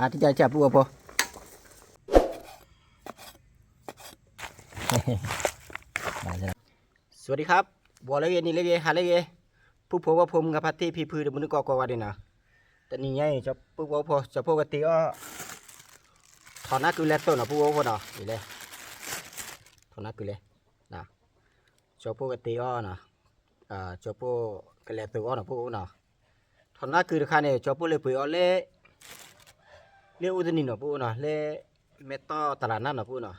အါတကၢ်တကၢ် ပုၢ်ဝဲၢ်ဖိ สวัสดีครับ ဂီၤလၢအဂ့ၤ နံၤလၢအဂ့ၤ ဟါလၢအဂ့ၤ ပုၢ်ဖိဝဲၢ်ဖိ မုၢ်ဂၤဖါတံၢ် ဖံဖု ဒီးမုၢ်နုာ်ကိးကိးဂၤဒဲးနီၤ, တနံၤညါအံၤ ပုၢ်ဖိဝဲၢ်ဖိ ကၠီၤဖိကတ့အီၣ် ထီးနၢ်ကုလဲသိးနီၤ ပုၢ်ဖိဝဲၢ်ဖိနီၤ, အံၤလဲၣ် ထီးနၢ်ကုလဲ ကၠီၤဖိကတ့အီၣ်နီၤ, ကၠီၤဖိကလဲသိးအီၣ်နီၤ ပုၢ်ဖိနီၤ, ထီးနၢ်ကုတခါန့ၣ် ကၠီၤဖိလဲပှ့ၤအီၣ်လၢ လၢအိၣ်တနံၤနီၤ ပုၢ်ဖိနီၤ, လၢမဲၢ်တီၢ်တလးနၢ်နီၤ ပုၢ်ဖိနီၤ,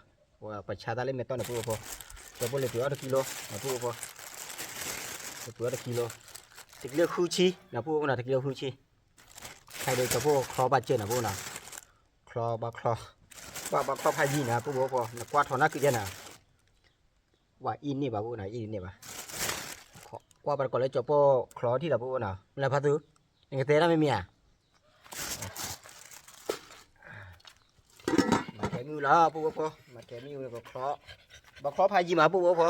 ပှၤဆါတၢ်လၢမဲၢ်တီၢ်န့ၣ် ပုၢ်ဖိဖိ, ကၠီၤဖိလဲပှ့ၤအီၣ်တကံလိနီၤ ပုၢ်ဖိဖိ, လဲပှ့ၤအီၣ်တကံလိ, တကံလိဃုဆံနီၤ ပုၢ်ဖိနီၤ, တကံလိဃုဆံ, ခဲဒီးကၠီၤဖိချီဘၣ်စၢၤနီၤ ပုၢ်ဖိနီၤ, ချီဘၣ်ချီ, ဘၣ်ဘၣ်ချီဖးယံၤနီၤ ပုၢ်ဖိဖိ, နကွၢ်ထီးနၢ်ကုယဲနီၤ ဝဲအံၤန့ၢ်ဘၣ် ပုၢ်ဖိနီၤ, အံၤန့ၢ်ဘၣ်, ကွၢ်ဘၣ်တကိးလၢကၠီၤဖိချီထံၣ်လီၤ ပုၢ်ဖိနီၤ, မ့ၢ်လၢဖါသူ, နကတဲတၢ်မ့ၢ်မ့ၢ်ဧါ မၤကဲမ့ၣ်အူလီၤ ပုၢ်ဖိဖိ, မၤကဲမ့ၣ်အူကချီ, ဘၣ်ချီဖးယံၤမး ပုၢ်ဖိဖိ,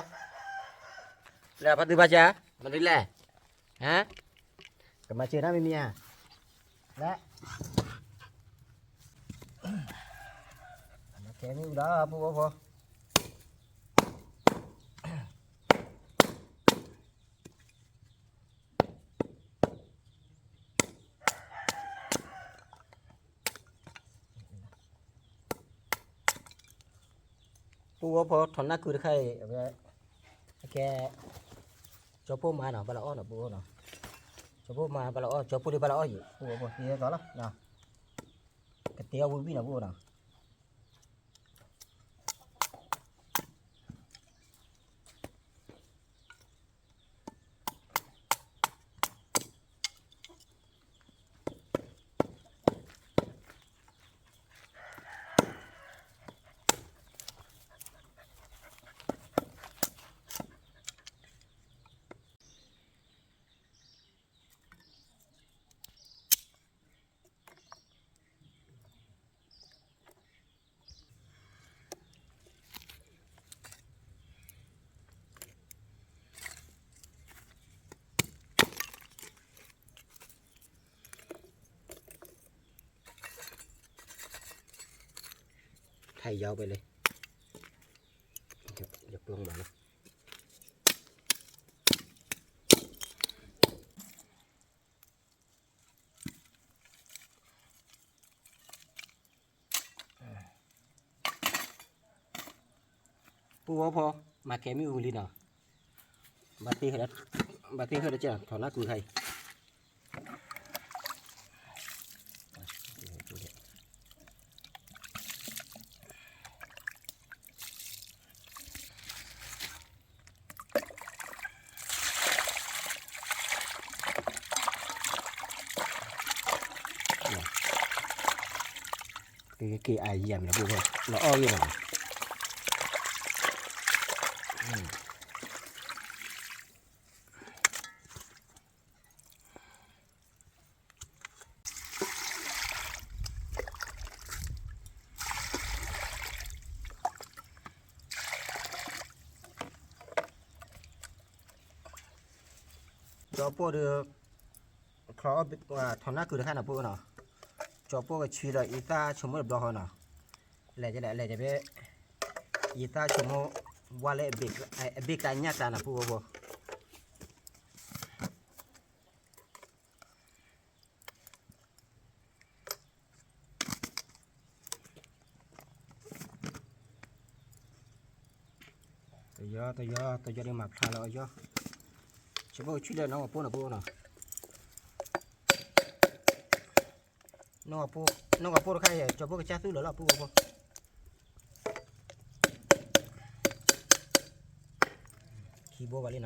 လၢဖါသူဖါစၢ်, မၤဒ်လဲၣ်, ဟါ, ကမၤစၢၤတၢ်မ့ၢ်မ့ၢ်ဧါ, လၢ, မၤကဲမ့ၣ်အူလီၤ ပုၢ်ဖိဖိ ပုၢ်ဖိဖိ ထီးနၢ်ကုတခါအံၤ အဝဲ, အကဲ, ကၠီၤဖိမၤနီၤ ဘၣ်လီၤအီၣ်နီၤ ပုၢ်ဖိနီၤ, ကၠီၤဖိမၤဘၣ်လီၤအီၣ် ကၠီၤဖိဒုးဘၣ်လီၤအီၣ်ယံၤ ပုၢ်ဖိဖိ သ့သိးလီၤ, ကတ့အီၣ်ဝံၤဝံၤနီၤ ပုၢ်ဖိနီၤ ถ่ายยาวไปเลย อย่า อย่าปลงบ่านะ ပုၢ်ဝဲၢ်ဖိ မၤကဲမ့ၣ်အူလံနီၤ, ဘၣ်တ့ၢ်ဟၢဒီး ဘၣ်တ့ၢ်ဟၢဒီးကဲ ထီၣ်နၢ်ကုခါအံၤ က့ၤက့ၤအါယံၤမ့ၢ်လီၤ ပုၢ်ဖိ လီၤအီၣ်ဂ့ၤနီၤ ကၠီၤပိၢ်ဒီး ချီအီၣ် ထီၣ်နၢ်ကုတခါနီၤ ပုၢ်ဖိနီၤ, ကၠီၤပိၢ်ကဆှံဒီးအံသၣ်ဆိကမိၣ်တဘျီဃီနီၤ, လဲၤကလဲၤ လဲၤကဘဲ အံသၣ်ဆိကမိၣ် ဝါလၢအဘ့ၣ် အဘ့ၣ်ကါညၣ်ကါနီၤ ပုၢ်ဖိဖိ တယီတယီ တယီဒုးမၤဖျါလီၤအီၤယီၤ, ဆိကမိၣ်ကဆှံလၢနီၢ်ဂီၤပိၢ်နီၤ ပုၢ်ဖိနီၤ, နီၢ်ဂီၤပိၢ် နီၢ်ဂီၤပိၢ်တခါအံၤ ကၠီၤပိၢ်ကစၢ်သူၣ်လၢာ်လီၤ ပုၢ်ဖိဖိ ခံဘိဘၣ်လံနီၤ, ဝံၤလံ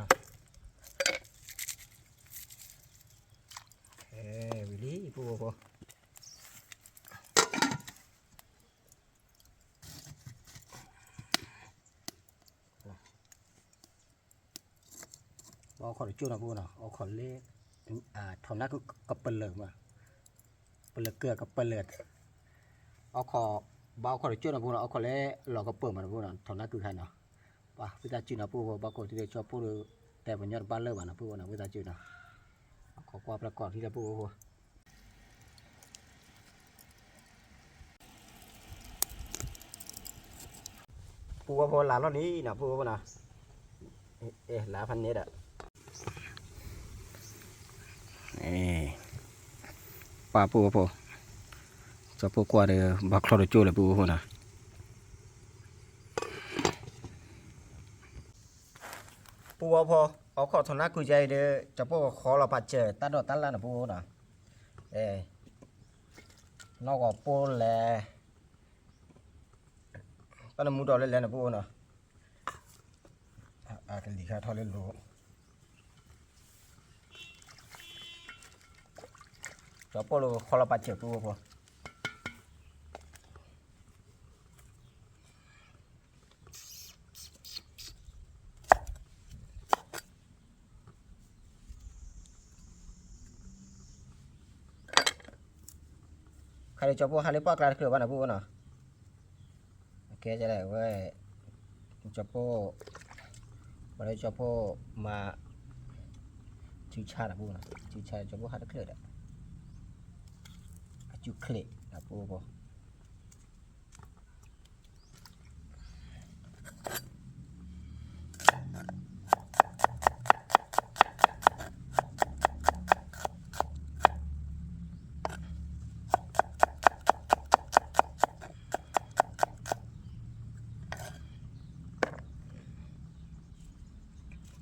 ပုၢ်ဖိဖိ ဘၣ်အိၣ်ခိးတကၠိၢ်နီၤ ပုၢ်ဖိနီၤ, အိၣ်ခိးလၢ ထီၣ်နၢ်ကုကပလၢၢ်မး, ပလၢၢ်ကၢၢ်ကပလၢၢ်, အိၣ်ခိး ဘၣ်အိၣ်ခိးတကၠိၢ်နီၤ ပုၢ်ဖိနီၤ, အိၣ်ခိးလၢလီၤကပၢၢ်မးနီၤ ပုၢ်ဖိနီၤ, ထီၣ်နၢ်ကုခါနီၤ, ပှၤဝံသးစူၤနီၤ ပုၢ်ဖိ ဘၣ်ကိးထံလၢကၠီၤပိၢ်ဒီး တဲပှၤညီတဘၣ်လၢာ်ဘၣ်နီၤ ပုၢ်ဖိနီၤ, ဝံသးစူၤနီၤ, ခိးကွၢ်ပြၢကိးထံလၢ ပုၢ်ဖိ ပူဝဲဖိလၢ်လီၤလံနီၤ ပူဝဲဖိနီၤ, လၢ်ဖးန့ၣ်ဒီး, ပၢ်ပူဝဲဖိ, ကၠီဖိကွၢ်ဒီး ဘၣ်ချီတကၠိၢ်လၢပူဝဲဖိနီၤ, ပူဝဲဖိ, အိၣ်ခိးထီၣ်နၢ်ကုကဲအံၤဒီး ကၠီဖိဃီလီၤပာ်စၢၤတၢ်ဒိးတၢ်လၣ်နီၤ ပူဝဲဖိနီၤ, နီၢ်ဂီၤပိၢ်လဲၤ တၢ်နမူဒီးလဲၤလဲၤနီၤ ပူဝဲဖိနီၤ, အကလံၤခါထီၣ်လၢလိၤ, ကၠီဖိလၢဃီလီၤပာ်စၢၤပူဝဲဖိ ခါဒီးကၠီဖိဟးလၢပှၢ်ကျါတချုးဘၣ်နီၤ ပူဝဲဖိနီၤ, ကဲဝဲ ကၠီဖိ, ပှၤလၢကၠီဖိမၤ စုဆါနီၤ ပူဝဲဖိနီၤ, စုဆါ ကၠီဖိဟးတချုးဒီး အစုချ့နီၤ ပူဝဲဖိ ပ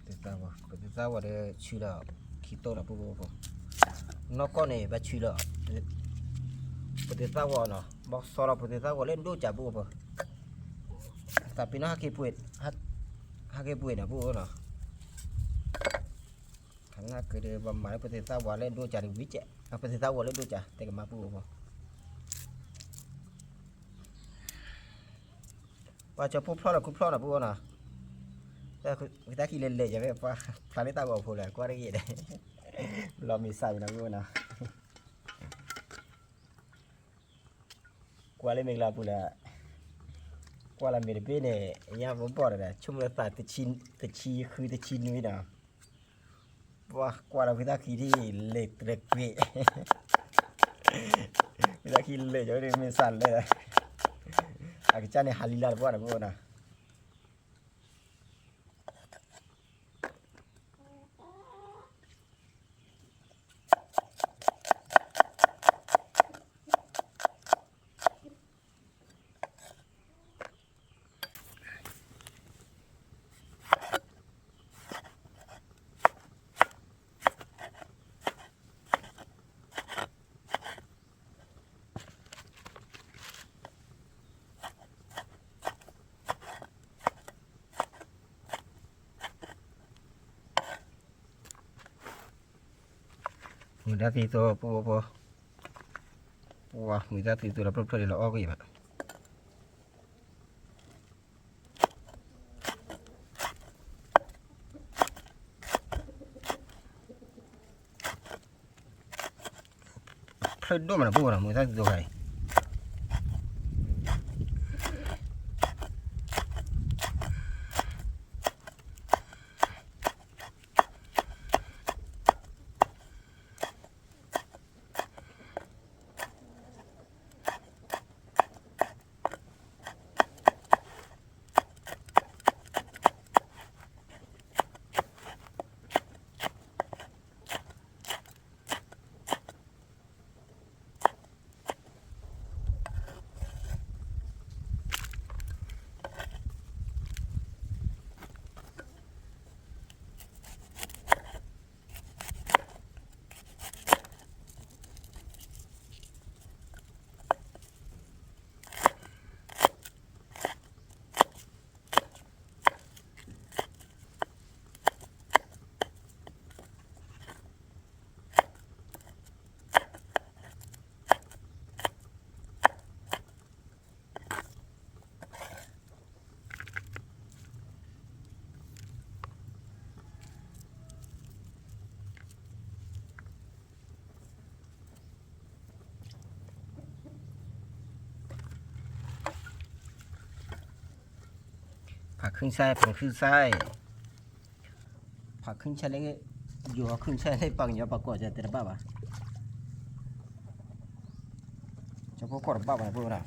သ့ၣ်သၣ်ဝဲဒီးဆူလီၤ ခံတိၢ်နီၤ ပူဝဲဖိ, နီၢ်ကီၢ်န့ၣ် ဘၣ်ဆူလီၤ ပသ့ၣ်သၣ်ဝဲနီၤ, ဘၣ်စီလီၤပသ့ၣ်သၣ်ဝဲလၢဒိၣ်ကၢ် ပူဝဲဖိ, သးပ့ၤနီၣ် ဟဲက့ၤပှ့ၤနီၤ ပူဝဲနီၤ, ခါနၢ်က့ၤဒီး ဘၣ်မၤလၢပသ့ၣ်သၣ်ဝဲလၢဒိၣ်ကၢ်တဝံၤကဲး, ပသ့ၣ်သၣ်ဝဲလၢဒိၣ်ကၢ် တဲကမၤ ပူဝဲဖိ ပှၤကၠီဖိဖျီလီၤခူဖျီနီၤ ပူဝဲနီၤ, တၢ်ခံလဲၤလဲၤယၤဝဲ ပှၤဖျါလၢတၢ်ဂီၤဖိလဲၣ် ကွၢ်တဂ့ၤဒီး, လီၤမ့ၢ်စးယၤနီၤ ပူဝဲနီၤ, ကွၢ်လၢမ့ၢ်ကလၤပူၤလၢ ကွၢ်လၢမ့ၢ်တဘ့ၣ်န့ၣ် ညါဘိဘီၣ်ဒီး ဆိကမိၣ်လၢသး တဆံဃုတဆံနွံနီၤ, ပှၤကွၢ်လၢဝံသးခံထံၣ် လဲၤတရံးကွံာ်, ဝံသးခံလဲၤယၤဒီးမ့ၢ်စးလဲၤ, အကစၢ်န့ၣ်ဟးလံလၢတဘၣ်နီၤ ပူဝဲနီၤ မုၢ်ဒါသံသိ ပူဝဲဖိ, ပှၤမုၢ်ဒါသံသိဒီး ဖျၢၣ်ဖျၢၣ်ဒ်လီၤအီၣ်က့ၤဘၣ် ဖျၢၣ်ဒိၣ်မးနီၤ ပူဝဲနီၤ မုၢ်ဒါသံသိခါအံၤ ဖးခုၣ်ဆဲး ဖးခုၣ်ဆဲး ဖးခုၣ်ဆဲးလၢ ယိၤဟီခုၣ်ဆဲးလၢပှၤကညီပှၤကိးယၤတဲတဘၣ်ဘၣ်, ကၠီဖိကိးတဘၣ်ဘၣ် ပူဝဲဒၣ်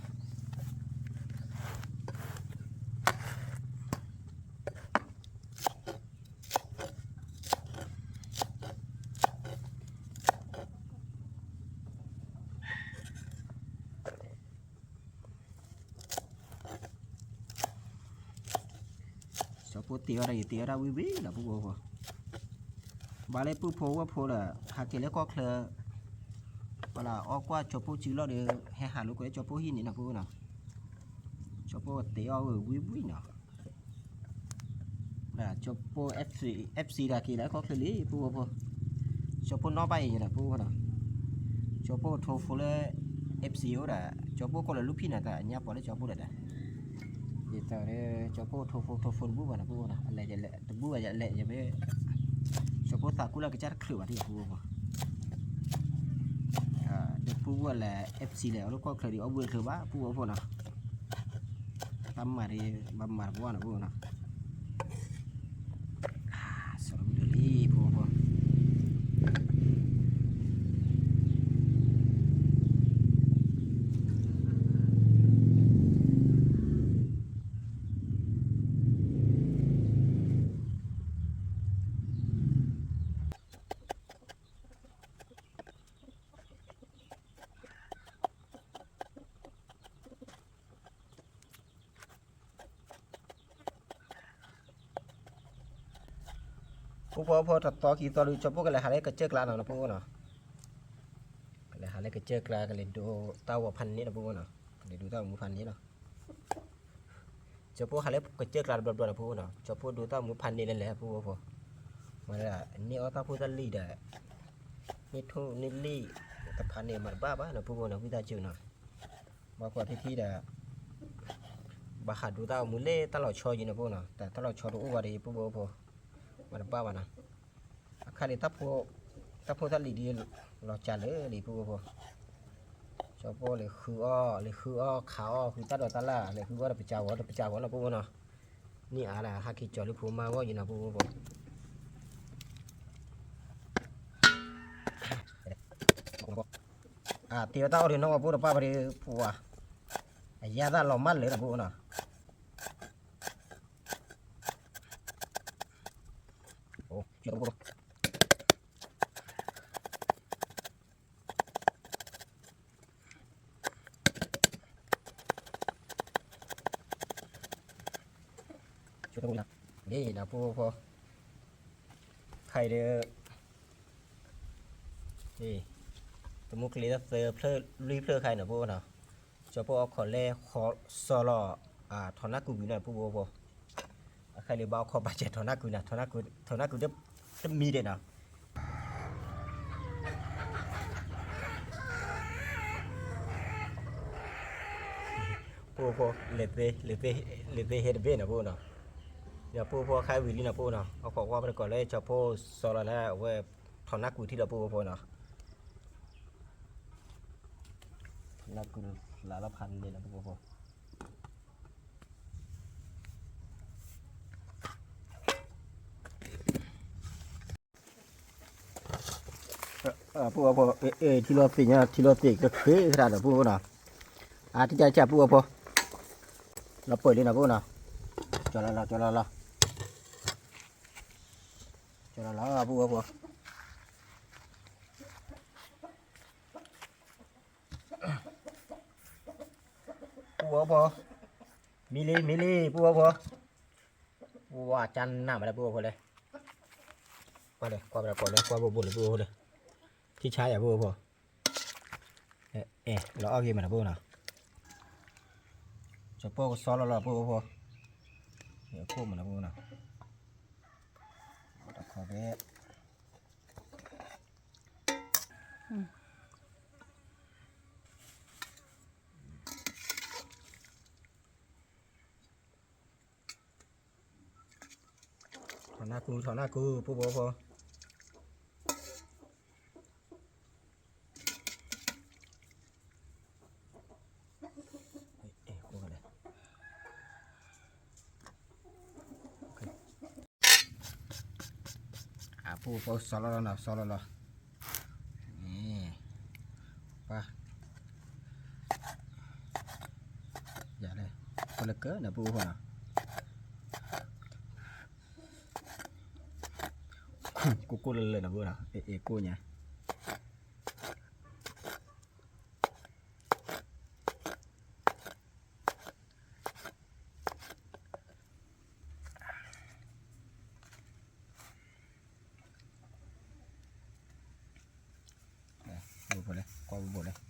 ဖိတ့အီၣ်တၢ် ယတ့အီၣ်တၢ်ဝံၣ်ဝံၣ်လီၤ ပုၢ်ဖိဖိ, ဘၣ်လၢပုၢ်ဖိဝဲၢ်ဖိဒီး ဟးက့ၤလၢကီၢ်ချၢ ပှၤလၢအီၣ်ကွၢ်ကၠီဖိစုလီၢ်ဒီး ဟဲဟးလိာ်ကွဲကၠီဖိဟံၣ်န့ၣ်နီၤ ပုၢ်ဖိနီၤ, ကၠီဖိတ့အီၣ်ဝံၣ်ဝံၣ်နီၤ, ကၠီဖိ FC တၢ်က့ၤလၢကီၢ်ချၢလံ ပုၢ်ဖိဖိ, ကၠီဖိနီၣ်ဘၣ်အံၤနီၤ ပုၢ်ဖိနီၤ, ကၠီဖိထိဖိလၢ FC အိၣ်ဒီး ကၠီဖိကိးလၢလူဖံၣ်နီၤ တၢ်အညါပှၤလၢကၠီဖိဒီးတၢ် ယသးဒီး ကၠီဖိထိဖိ ထိဖိတဘူၣ်ဘၣ်နီၤ ပုၢ်ဖိနီၤ, အလဲၤတဘူၣ်ဘၣ် ယလဲၤယမ့ၢ် ကၠီဖိသးကူၣ်လၢကစၢ်တချုးဘၣ် ပုၢ်ဖိဖိ, ဒီးပုၢ်ဖိလဲၤ FC လဲၤအီၣ်လၢကီၢ်ချၢဒီး အီၣ်ဘှံးတချုးဘၣ် ပုၢ်ဖိဖိနီၤ, တၢ်မၤဒီး ဘၣ်မၤတဘၣ်နီၤ ပုၢ်ဖိနီၤ, ဆိလီၤလံ ပုၢ်ဖိ ပုၢ်ဖိဖိ တသီခံသီဒီး ကၠီဖိကလဲၤဟးလၢ ကစၢၢ်ကျါနီၤ ပုၢ်ဖိနီၤ, ကလဲၤဟးလၢကစၢၢ်ကျါ ကလဲၤဒိတၢ်ဂီၤဖးန့ၣ်နီၤ ပုၢ်ဖိနီၤ, ကလဲၤဒိတၢ်ဂီၤမူဖးန့ၣ်နီၤ, ကၠီဖိဟးလၢကစၢၢ်ကျါတဘျီဘျီနီၤ ပုၢ်ဖိနီၤ, ကၠီဖိဒိတၢ်ဂီၤမူဖးန့ၣ်လဲၣ်လဲၣ် ပုၢ်ဖိဖိ, မ့ၢ်ဒၣ် န့ၢ်အီၣ်တၢ်ဖိတၢ်လံၤဒီး န့ၢ်ထိၣ်န့ၢ်လံၤတဖၣ်န့ၣ် မၤတဘၣ်ဘၣ်နီၤ ပုၢ်ဖိနီၤ ဝံသးစူၤနီၤ, ဘၣ်ကွၢ်ထံထံဒီး ဘၣ်ဟးဒိတၢ်ဂီၤမူလၢတၢ်လီၤဆီယံၤနီၤ ပုၢ်ဖိနီၤ, တၢ်လီၤဆီတအိၣ်ဘၣ်ဒီး ပုၢ်ဖိဖိ မၤတဘၣ်ဘၣ်နီၤ, အခါန့ၣ် တၢ်ဖိတၢ်လံၤဒ် လီၤစှၤလၢာ်လံ ပုၢ်ဖိဖိ, ကၠီဖိလဲၤဃုအီၣ် လဲၤဃုအီၣ်ခးအီၣ် ဃုတၢ်ဒိးတၢ်လၢ် လဲၤဃုအီၣ်တပစၢ်ဝီတပစၢ်ဝီနီၤ ပုၢ်ဖိနီၤ, န့ၢ်အါလၢဟဲက့ၤကၠီၤလၢဖိမါဂီၢ်ယံၤနီၤ ပုၢ်ဖိဖိ တ့ဝဲတၢ်အီၣ်ဒီးနီၢ်ဝဲဖိတပၢ်ပှၤဒီး ပှၤ အယါသၣ်လီၤမၢ်လၢာ်နီၤ ပုၢ်ဖိနီၤ, န့ၣ်နီၤ ပုၢ်ဖိဖိ, ခဲအံၤဒီး တမူကျ့တၢ်သၢဖျၢၣ်လွံၢ်ဖျၢၣ်ခဲအံၤနီၤ ပုၢ်ဖိနီၤ, ကၠီဖိအိၣ်ခိးလဲၤဃီစီလီၤ ထီနၢ်ကုၤကွံာ်နီၤ ပုၢ်ဖိဖိ, အခဲအံၤလၢဘၣ်အိၣ်ခိးဘၣ်စဲးထီနၢ်ကုၤနီၤ ထီနၢ်ကုၤတမံၤဒဲးနီၤ ပုၢ်ဖိ လဲၤသ့ဟဲတဘ့ၣ်နီၤ ပုၢ်ဖိနီၤ, ဒီးပုၢ်ဖိခဲအံၤဝံၤလံနီၤ ပုၢ်ဖိနီၤ, အိၣ်ခိးကွၢ်ပတကိးလၢကၠီဖိစီလီၤလၢအဝဲ ထီနၢ်ကုၤထံလီၤ ပုၢ်ဖိနီၤ, ထီနၢ်ကုၤလၢလၢဖးန့ၣ်လီၤ ပုၢ်ဖိ ပုၢ်ဖိ ထံလီၤသ့ၣ်ညါ ထံလီၤသ့ၣ်ကချ့ကထါဒီး ပုၢ်ဖိနီၤ, အါ တကးတကး ပုၢ်ဖိ, လီၤပၢၢ်လံနီၤ ပုၢ်ဖိနီၤ, ကၠီလီၤလီၤ ကၠီလီၤလီၤ, ကၠီလီၤလီၤ ပုၢ်ဖိ ပုၢ်ဖိ, မံလံ မံလံ ပုၢ်ဖိ, ဝါ ကၢ်နၢ်မးလၢ ပုၢ်ဖိလဲၣ်, ကွၢ်လဲၣ် ကွၢ်ဘၣ်ကိးလဲၣ် ကွၢ်ဘိဘိလၢ ပုၢ်ဖိလဲၣ်, ထံဆါယၤ ပုၢ်ဖိ, အဲ လီၤအီၣ်ဂ့ၤမးနီၤ ပုၢ်ဖိနီၤ, ကၠီပိၢ်ကစီလီၤလီၤ ပုၢ်ဖိ, ခိၣ်မးနီၤ ပုၢ်ဖိနီၤ, တခီက့ၤ ထီၣ်နၢ်ကူ ထီၣ်နၢ်ကူ ပုၢ်ဖိဖိ, ပုၢ်ဖိ စီလီၤလီၤနီၤ စီလီၤလီၤ, ပှၤ ယၤလဲၣ် ပလကၢနီၤ ပုၢ်ဖိနီၤ, ကိၢ်ကိၢ်လၢလၢနီၤ ပုၢ်ဖိနီၤ အဲၣ်အဲၣ်ကိၢ်ညါ အ ဘိလဲၣ် ကွၢ်ဘိလဲၣ်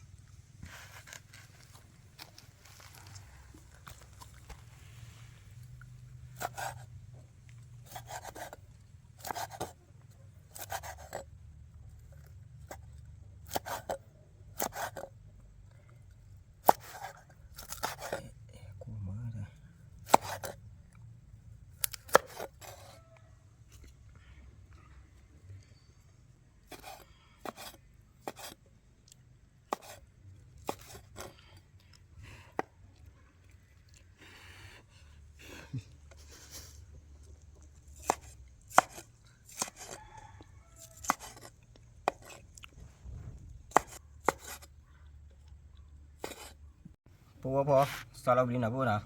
ဖိဝဲဖိ စးလီၤဘျီနီၤဖိနီၤ,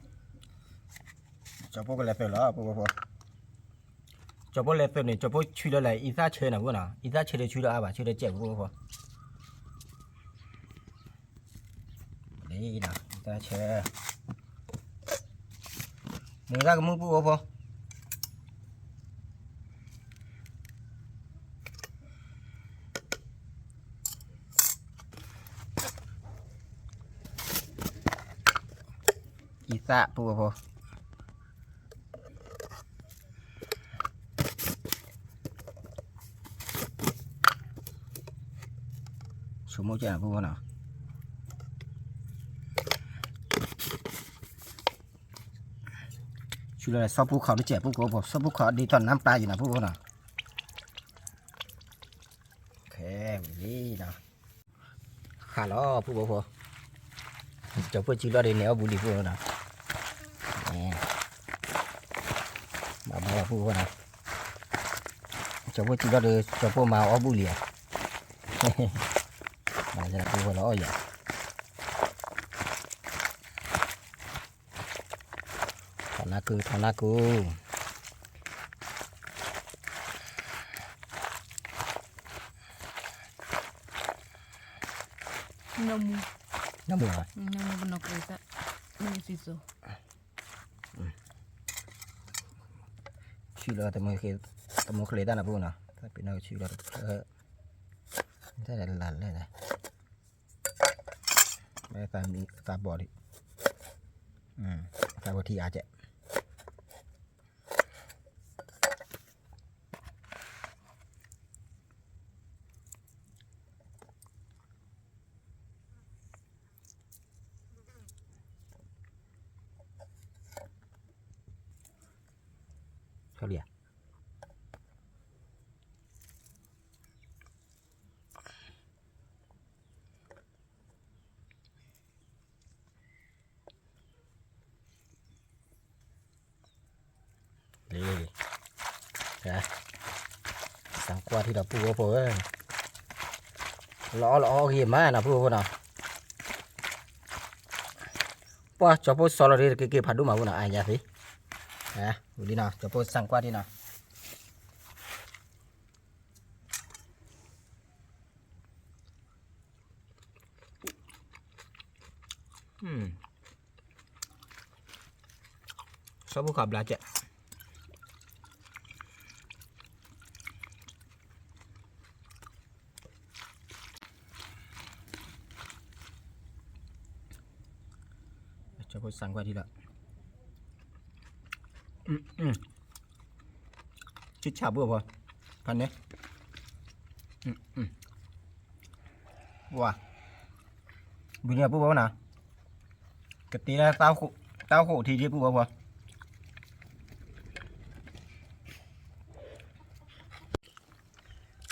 ကၠီဖိကလဲၤသုးလီၤဖိဝဲဖိ, ကၠီဖိလဲၤသုးန့ၣ် ကၠီဖိဆံလီၤလၢအံသၣ်ဆၢနီၤဖိနီၤ, အံသၣ်ဆၢတဆံလီၤအါဘၣ် ဆၢတကဲးဖိဝဲဖိ, လံနီၤ အံသၣ်ဆၢ, မ့ၢ်တၢ်ကမူၣ်ဖိဝဲဖိ အံသၣ်ဖိဖိ, ဆိကမိၣ်ကဲဖိဖိနီၤ, ဆူလၢစီၤပူၤခီတကဲးဖိဖိ, စီၤပူၤခီဒ်သိး နၢ်ပျၢ်ယံၤနီၤဖိဖိနီၤ, ခဲဝံၤလံနီၤ. ဃၣ်လီၤဖိဖိဖိ, ကၠီဖိစုလီၤဒီး န့ၣ်အီၣ်ဘူလံဖိနီၤ, မၤဘၣ်လီၤဖိဖိနီၤ, ကၠီဖိစုလီၤဒီး ကၠီဖိမၤအီၣ်ဘူလံဧါ, မၤဖိဖိလီၤအီၣ်ယၤ ထီၣ်နၢ်ကု ထီၣ်နၢ်ကု, နၢမူ, နၢမူဧါ, နၢမူပနီၢ်ကရၢသၣ်, နၢမူစံစိ, ဆံလီၤ တမူကလဲၤတၢ်နီၤဖိနီၤ, တၢ်ပ့ၤနီၣ်ကဆံလီၤတဖျၢၣ်, တၢ်လၢ်လၢ်လဲၣ်, သးဘီၣ်ဒံး, သးဘီၣ်ထံအါကဲး ဆီလံဧါ, လံ, စၣ်ကွၢ်ထံဒီးပုၢ်ဝဲၢ်ဖိဧၢ, လီၤအီၣ်လီၤအီၣ်ဂ့ၤမးနီၤ ပုၢ်ဝဲၢ်ဖိနီၤ, ပှၤကၠီဖိစီလီၤဒ်တက့ၤက့ၤဖးဒိၣ်မးဖိနီၤ အါယၤသ့, ဝံၤလံနီၤ ကၠီဖိစၣ်ကွၢ်ထံနီၤ စီဖိခီဘျါကဲး, ကၠီဖိစၣ်ကွၢ်ထံလီၤ, ဆံၣ်ဆၣ်ပုၢ်ဖိ, ဖးန့ၣ်, ဝါ, ဘုန့ၣ်ပုၢ်ဖိနီၤ, ကတ့လၢတၢ်ဃိးထံဒ်ပုၢ်ဖိဖိ,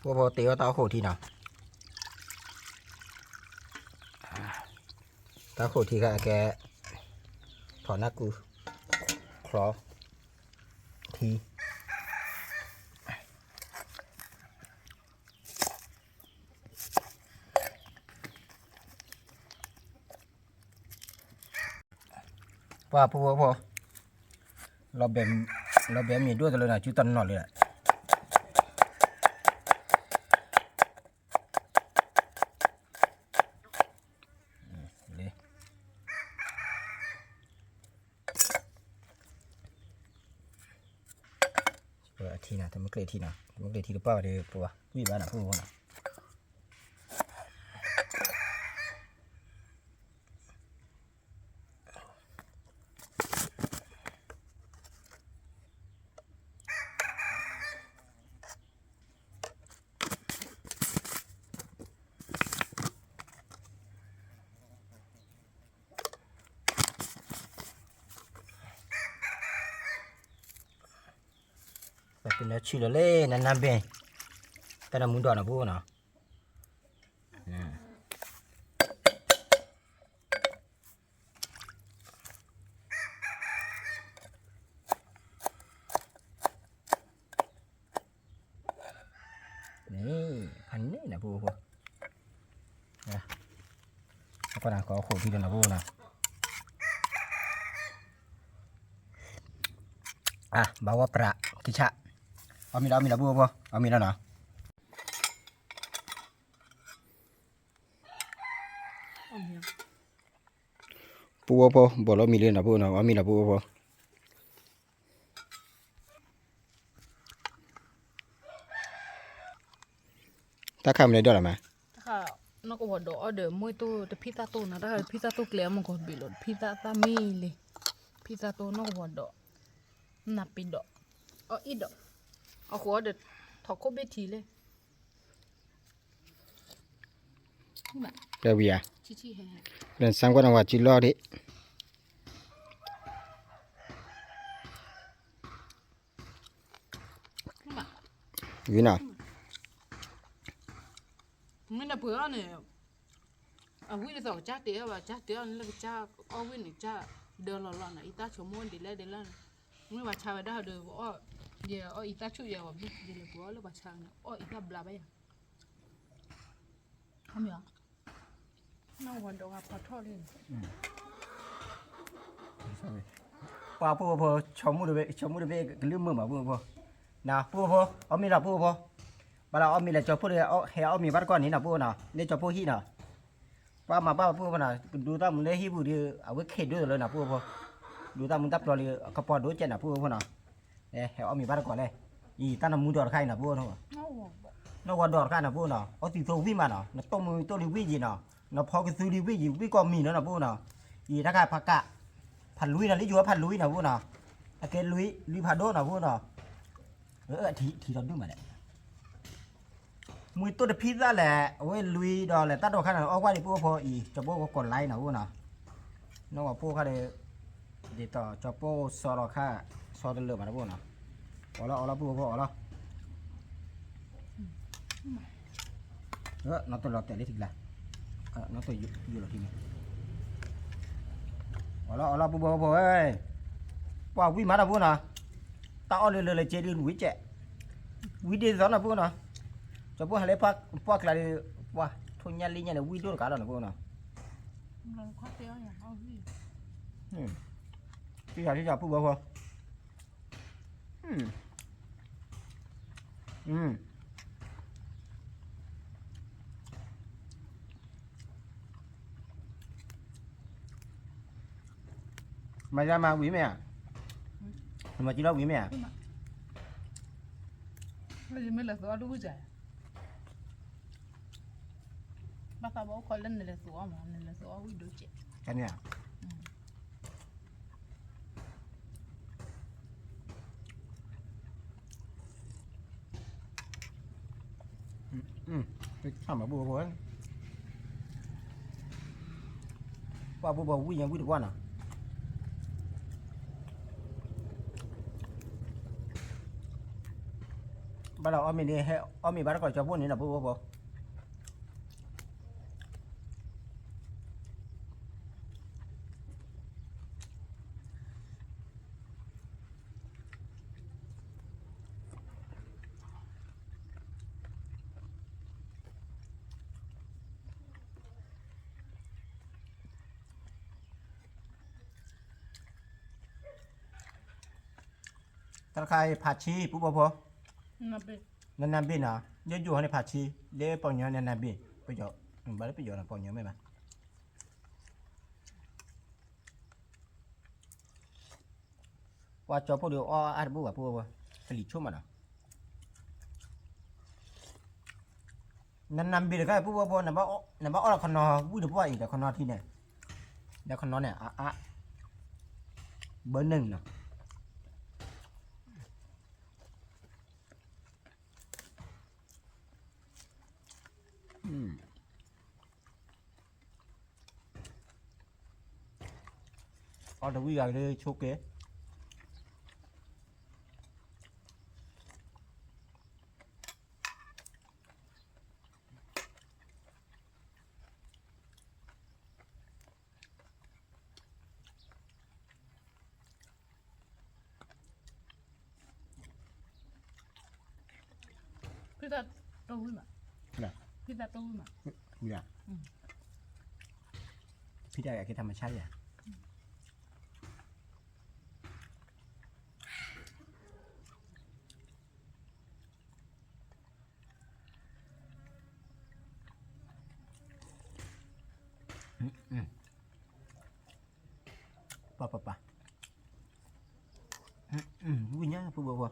ပုၢ်ဖိတ့ဝဲတၢ်ဃိးထံနီၤ, တၢ်ဃိးထံခါကဲ, ထီၣ်နၢ်ကု, ချီ, ထံ ပှၤပုၢ်ဖိဖိ, လီၤဘဲမ့ၢ်ဒိၣ်တလၢနီၤ စုတနီၤလၢာ်, အထံနီၤ တမ့ၢ်ကျ့ထံနီၤ တမ့ၢ်ကျ့ထံတပှၢ်ဒီး ပှၤကွံာ်ဘၣ်နီၤ ပုၢ်ဖိနီၤ. နဆံၣ်လီၤလၢနနၢ်ဘ့ၣ်, တၢ်နမူဒီးနၤပူနီၤ. န့ၣ် ဖးန့ၣ်နၤပူဖိ, အကွၢ်နၤကီၢ်ခိၣ်ထံဒီးနၤပူနီၤ. အါ ဘၣ်ဝဲပြး ခံဆၣ်, အီၣ်မ့ၤလီၤ အီၣ်မ့ၤလီၤပူဖိ, အီၣ်မ့ၤလီၤနီၤ. ပူဖိ ဘီၣ်လီၤမံၤလၢနၤပူနီၤ, အီၣ်မ့ၤလီၤပူဖိ. တၢ်ခါမနုၤဒိၣ်လီၤမး, တၢ်ခါ နီၢ်ကဝီၤဒီးအီၣ်ဒီးမ့ၢ်တိၢ်တဖံသၣ်တိၢ်နီၤ, တၢ်ခါတဖံသၣ်တိၢ်ကျဲအမ့ၢ်ကီၢ်ဘ့ၣ်လီၤ, တဖံသၣ်သၣ်မ့ၢ်လံ, ဖံသၣ်တိၢ်နီၢ်ကဝီၤဒီး, နၢ်ပ့ၤဒီး, အီၣ်အံၣ်ဒီး, အဃိဒီး, ထီၣ်ခိၣ်ဘ့ၣ်ထံလံ ဝံၤဧါ, လၢနစၢ်ကွၢ်နဝၤစုလီၢ်ဒံး, ဝံၤနီၤ, မ့ၢ်နပှ့ၤအီၣ်န့ၣ်, အဝံၣ်ဒ်သိးကစၢ်တဲအီၣ်ဘၣ် ကစၢ်တဲအီၣ်န့ၣ် လၢကစၢ်အီၣ်ဝံၣ်န့ၣ် ကစၢ်ဒၢလီၤလီၤနီၤ, အံသၣ်ဆိမိၣ်ဒ်လဲၣ်ဒ်လဲၣ်န့ၣ်, မ့ၢ်ဘၣ်ဆါဝဲဒၣ်ဒီး ပအီၣ်, ယအီၣ်အံသၣ်ဆူၣ်ယဲအီၤဘၣ်, ယလဲၤပှ့ၤအီၣ်လၢပှၤဆါန့ၣ် အီၣ်အံသၣ်ဘျါဘၣ်ယၤ, ခီမ့ၢ်, နီၢ်ကဝီၤဒီးဂၤဖီထီၣ်လံ, ပှၤပူဖိ ဆိကမိၣ်တဘ့ၣ် ကလုၢ်မုာ်မးပူဖိ, နပူဖိ အီၣ်မ့ၤလီၤပူဖိ, ဘၣ်လီၤအီၣ်မ့ၤလၢကၠီဖိဒီး ဟဲအီၣ်မ့ၤဘၣ်တကီၢ်န့ၣ်နပူနီၤ, လၢကၠီဖိဟံၣ်နီၤ, ပှၤမၤဘၣ်ပူဖိနီၤ, ကဒိသၣ်မူလၢဟံၣ်ပူၤဒီး အဝဲခဲဒိၣ်လၢနပူဖိ, ဒိသၣ်မူတၢ်ပျီလံ ကပီၤဒိၣ်ကဲနပူဖိနီၤ, ဟဲအီၣ်မ့ၤဘၣ်တကီၢ်လဲၣ်, အံၤတၢ်နမူဒီးတခါအံၤနပူ, နီၢ်ဝီၤဒီးတခါနပူနီၤ, အီၣ်သံသိဝံၣ်မးနီၤ, နတိၢ်မူတိၢ်လံဝံၣ်ယံၤနီၤ, နဖီကသူလံဝံၣ်ယံၤ ဝံၣ်ကီၢ်မံၤနီၤနပူနီၤ, အံၤတၢ်ခါဖးကး, ဖးလွံၢ်နီၤ လံယိၤဖးလွံၢ်နပူနီၤ, အကဲလွံၢ် လွံၢ်ဖးဒိၣ်နပူနီၤ, ထံထီၣ်ဒူၣ်မးလဲၣ် မှံတိၢ်တဖံသၣ်လဲၣ် အဝဲလွံၢ်ဒီးလဲၣ် တၢ်ဒိးခါန့ၣ် အီၣ်ကွၢ်ဒံးပူဖိအံၤ ကၠီပိၢ်ကကိးလါနီၤပူနီၤ, နီၢ်ဝီၤပူခါဒီး, ဒ်သိးကၠီပိၢ်စီဒီးခါ, စီတလၢာ်ဘၣ်တပူနီၤ, အီၣ်လီၤအီၣ်လီၤပူဖိအီၣ်လီၤ, နီၢ်တလီၤတဲာ်လၢထံကျါ, နီၢ်တယိလီၤထံန့ၣ်, အီၣ်လီၤအီၣ်လီၤပူဖိဖိဧၢ, ပှၤဝံၣ်မးနပူနီၤ, တၢ်အီၣ်လၢလၢလၢကဲဒုးဝံၣ်ကဲး ဝံၣ်ဒ်သိးနပူနီၤ, ကၠီပိၢ်ဟဲလၢပှၢ်ကျါဒီး, ပှၤထိၣ်ညၣ်လံညၣ်န့ၣ် ဝံၣ်ဒိၣ်တကးလီၤနပူနီၤ, ထံၣ်ယၤထံၣ်ယၤပူဖိဖိ, မၤယါမၤဝံၤမ့ၢ်ဧါ, မၤကံလီၤဝံၤမ့ၢ်ဧါ, မ့ၢ်လဲၤသိးအီၣ်ဒိၣ်ဝံၣ်စၢ်, ဘၣ်သးဘၣ်အိၣ်ခိးလၢနလဲၤသိးအီၣ်မး နလဲၤသိးအီၣ်ဝံၣ်ဒိၣ်ကဲး, တၢ်န့ၣ်ဧါ ဆၣ်မၤဘူၣ်ဖိ, ပှၢ်ဘူၣ်ဘီဝံၣ်ညါဝံၣ်တကွၢ်နီၤ, ဘၣ်ဒီးအီၣ်မ့ၤန့ၣ် ဟဲအီၣ်မ့ၤဘၣ်တကီၢ်ကၠီပိၢ်န့ၣ်နီၤ ဘူၣ်ဘီဖိ တၢ်တခါအံၤဖးဆံ ပူဘီဖိ, နနၢ်ဘ့ၣ်နီၤ, ယိယိဟီန့ၣ်ဖးဆံ, လၢပှၤကညီနနၢ်ဘ့ၣ်, ပယီၤ, ဘၣ်လၢပယီၤနီၤ ပှၤကညီမ့ၢ်ဘၣ် ပှၤကၠီဖိဒီးအီၣ်အါတဘူၣ်ဘၣ် ပူဘီဖိ, ပလံၤဆိမးနီၤ နနၢ်ဘ့ၣ်တခါ ပူဖိဖိ နဘၣ်အီၣ်လၢခနီ ဝံၣ်တပှၢ်အံၤဒီးခနီထံန့ၣ်, ဒီးခနီန့ၣ် အါအါ ဘၢနုာ်နီၤ အီၣ်တဝံၣ်ဂၤလၢဆိကဲ, ဖံသးတိၢ်ဝံၤမး, ဖံသးတိၢ်ဝံၤမး, ဖံသးကဲထီၣ်မဆါယၤ. ပၢ်ပၢ်ပၢ်, ဝံၣ်ညါ ပုၢ်ဘၢဘၢ.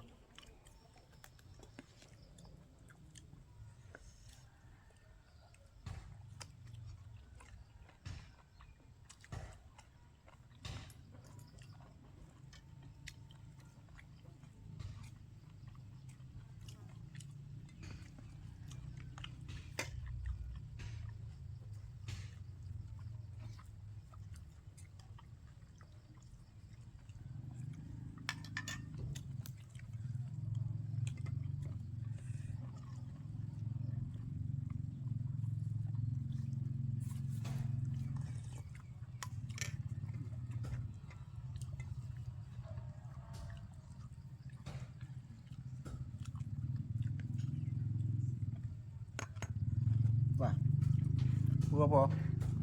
ပှၤ, ပှၤ,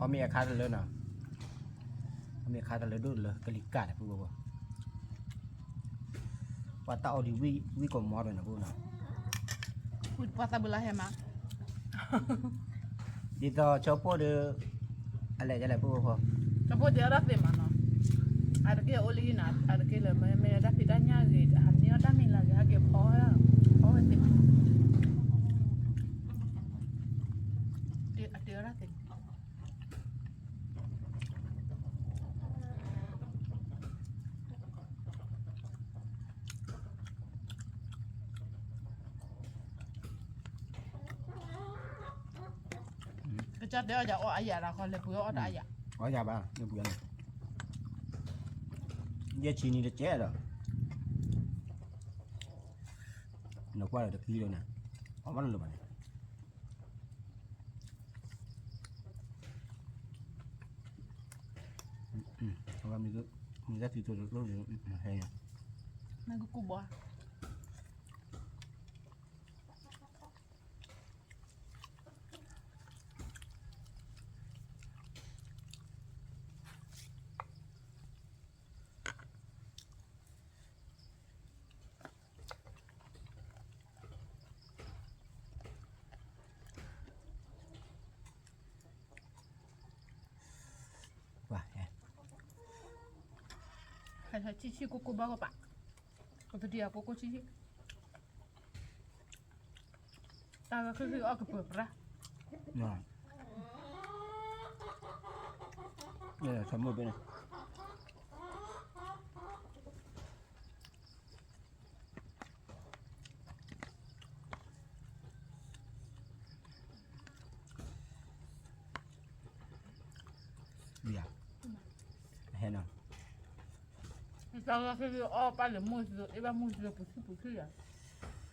အီၣ်မ့ၤအခါတလၢနီၤ, အီၣ်မ့ၤအခါတလၢဒိၣ်တလၢ ကလံၤကၢ်န့ၣ် ပှၤ, ပှၤတၢ်အီၣ်ဒံးဝံၣ်ကိးမီဒီးန့ၣ် ပှၤနီၤ, ပှၤသးဘုလါဟဲမး ဒ်သိးကၠီပိၢ်ဒီး အလဲၤဒ်လဲၣ် ပှၤ, ကၠီပိၢ်တဲအီၣ်တၢ်သ့မးနီၤ, အတက့ၢ်အိၣ်လၢဟံၣ်နီၤ အတက့ၢ်လၢ မ့ၢ်တၢ်ဖံးတၢ်ညၣ်ဂ့ၤ ဟးန့ၢ်အီၣ်တၢ်မံၤလၢဂ့ၤ ဟဲက့ၤဖီ, ဖီဝဲသ့မး, အတဲအီၣ်တၢ်သ့မး ကစၢ်တဲအီၣ်ယၤအီၣ်အါယၤလီၤ ခီလဲၤပှ့ၤအီၣ်တၢ်အါယၤ, အီၣ်ယၤဘၣ် လဲၤပှ့ၤန့ၣ်, ယဲၢ်ဆံနံၤတကဲဒီး, နကွၢ်ဒီးတကံလၢန့ၣ်, အီၣ်ဘၣ်နလိၤဘၣ်န့ၣ် အဝဲမ့ၢ်တၢ်သံသိးတလိၣ်န့ၣ် ဟဲညါ, မ့ၢ်ကကူဘီ ပှၤ, ဆံၣ်ဆံၣ်ကိၢ်ကိၢ်ဘၣ်ကပၤ, ကပတံၤအကိၢ်ကိၢ်ဆံၣ်ဆံၣ်, တၢ်ဝဲခုၣ်ခုၣ်အီၣ်ကပၢၤပြၢ်, ဆၢမိၣ်ဘၣ်န့ၣ် ဟဲနီၤ, တၢ်ဝဲခုၣ်ခုၣ်အီၣ်ပၢ်လၢမိၢ်စံး အ့ၣ်ဘၣ်မိၢ်စံး ပူၤဆံၣ်ပူၤဆံၣ်ယၤ,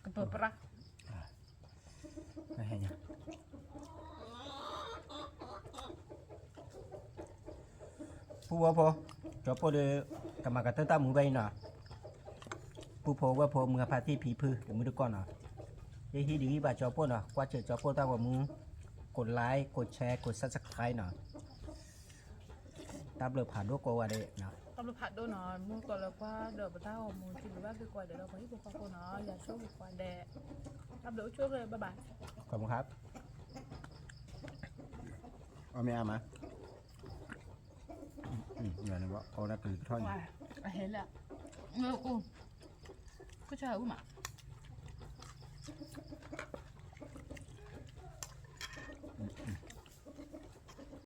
ကပၢၤပြၢ် ဟဲညါ, ပုၢ်ဝဲၢ်ဖိ, ကၠီပိၢ်ဒီး ကမၤကတၢၢ်တၢ်မူဘၣ်အံၤနီၤ, ပုၢ်ဖိဝဲၢ်ဖိ မုၢ်အဖါတံၢ်ဖံဖု တမုၢ်တကိးနီၤ, ယဟံးဒံးဂံၢ်ဘၣ်ကၠီပိၢ်နီၤ, ကွၢ်စၢၤကၠီပိၢ်တၢ်ဂီၤမူ, ကိး like ကိး share ကိး subscribe နီၤ, တၢ်ဘျုးဖးဒိၣ်ကိးဂၤဒဲး, တၢ်ဘျုးဖးဒိၣ်နီၤ, မုၢ်ကီးလၢကွၢ်ဒီးပတၢ်ဂီၤမူ စံးဘျုးဘၣ်သုကိးဂၤဒဲးလီၤ, ပှၤဟံၣ်ဖိဃီဖိနီၤ, ယွၤဆိၣ်ဂ့ၤကိးဂၤဒဲး, တၢ်ဘျုးအိၣ်ဆိၣ်ဂ့ၤ bye bye, ခီမူခါ, အီၣ်မ့ၢ်အါမး, အီၣ်ဝဲဒၣ်ကလံၤကထီၣ်န့ၣ်, အဟဲလၢ, ကဆၢအုၣ်မး အ